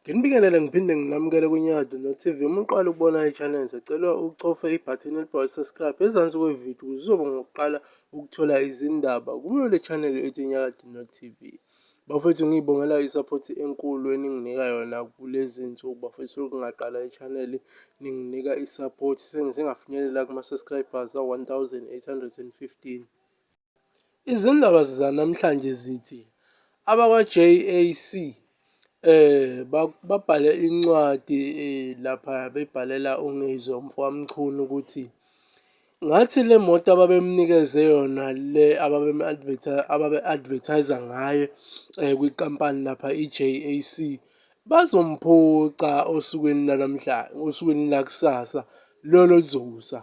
Nginibingelele ngiphinde nginamukele kwiNyakatho No TV. Uma uqala ukubona i-channel sicela ucofe ibhathini elibhalwe subscribe ezansi kwevidiyo ukuze uzoba ngokuqala ukuthola izindaba kuyo le channel ethi Nyakatho No TV. Bafethu ngiyibongela i-support enkulu eninginika yona kulezi nsuku bafethu lokhu ngaqala i-channel ninginika i-support sengize ngafinyelela kuma-subscribers awu-1815. Izindaba zanamhlanje zithi abakwa-JAC babhale incwadi lapha bebhalela uNgizwe umfokaMchunu ukuthi ngathi le moto ababemnikeze yona le ababe-advertise-a ngayo kwinkampani lapha i-J_A_C bazomphuca osukwini lwanamhlanje, osukwini lakusasa lolu oluzokusa.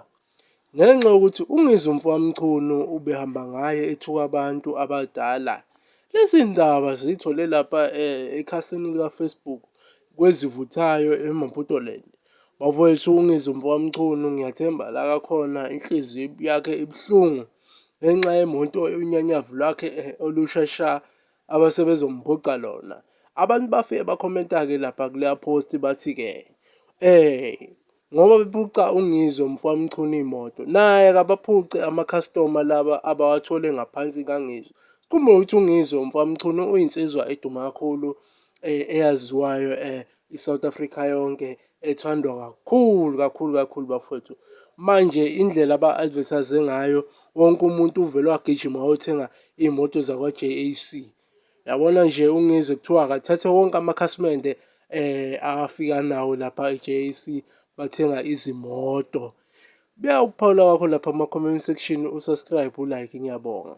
Ngenxa yokuthi uNgizwe mfokaMchunu ubehamba ngaye ethuka abantu abadala. Lezi ndaba zithole lapha ekhasini lika-Facebook kwezivuthayo eMaputoland. Bafowethu uNgizwe mfokaMchunu ngiyathemba la kakhona inhliziyo yakhe ibuhlungu ngenxa yemoto unyanyavu lwakhe olusha sha abasebezomphuca lona. Abantu bafike bakhomenta-ke lapha kuleya post bathi-ke Ngoba bephuca uNgizwe mfokaMchunu iy'moto, naye akabaphuce amakhastoma laba abawathole ngaphansi kaNgizwe. Sikhumbule ukuthi uNgizwe mfokaMchunu uyinsizwa edume kakhulu eyaziwayo i-South Africa yonke, ethandwa kakhulu kakhulu kakhulu bafowethu. Manje indlela aba-advertise ngayo wonke umuntu uvele wagijima wayothenga iy'moto zakwa-J_A_C. Yabona nje uNgizwe kuthiwa akathathe wonke amakhasimende afika nawo lapha e-J_A_C bathenga izimoto. Beka ukuphawula kwakho lapha kuma-comment section, u-subscribe, u-like, ngiyabonga.